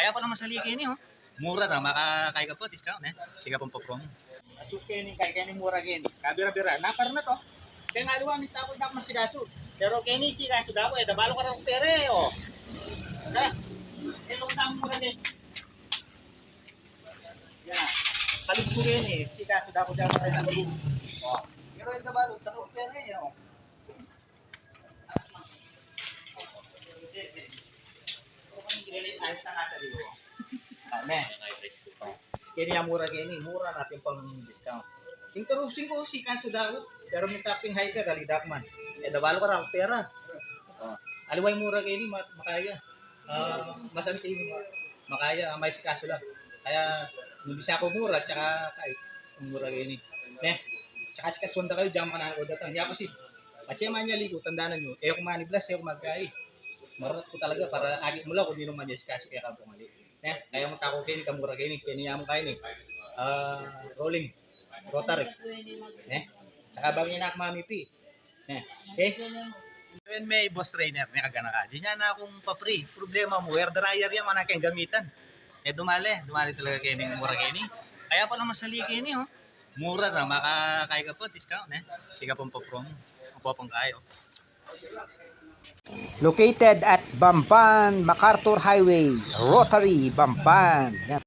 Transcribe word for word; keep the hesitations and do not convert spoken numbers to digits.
Kaya pala masali keni, o. Mura na, makakai ka pa, discount, e. Sige pa, pa-promo. Atiu keni, kaya keni mura keni. Kabira-bira, napar na to. Kaya nga aliwa, minta ku da ku masikasu. Pero keni, sikasu da ku, e. Dabalu ka ra ku pera, e, o. Kaya, e, lu ta mura keni. Yan. Kalib ku keni, sikasu da ku diyan, kaya na. O. Pero e, dabalu ka ra ku pera, e, o. Keni, a, mura keni, mura na atin pang discount. Ing karusing ku, sikasu da ku, pero minta ku pin high pera, ali da ku man. E, dabalu ka ra ku pera. O. Aliwa ing mura keni, ma-, makaya. A, masanting, makaya, a, maisikasu la. Kaya, nung bisa ku mura, tsaka, ay, mura keni. Ne? Tsaka sikasuan da kayu, dinan ku na ku datang. Yaku si, atse man ya liku, tandanan yu. E ku maniblas, e ku magkai. Marunong ku talaga para agit mu la ku ninu man ya sikasu kaya kampung ali. Ne? Kaya mu taku keni, kamura keni, keni ya mu keni. A, rolling. Rotary. Ne? Tsaka bang ina ku mamipi. Ne? Okay? Wen me, Boss Rainer, ne, kagana ka. Dinan na kung pa-free. Problema mu, hair dryer ya, mana keng gamitan. E, dumali, dumali talaga keni, mura keni. Kaya pala masali keni, o. Mura na, makakai ka pa, discount, e. Sige pa, pa-promo. Apa pang kayo. Located at Bamban, MacArthur Highway, Rotary, Bamban. Yan.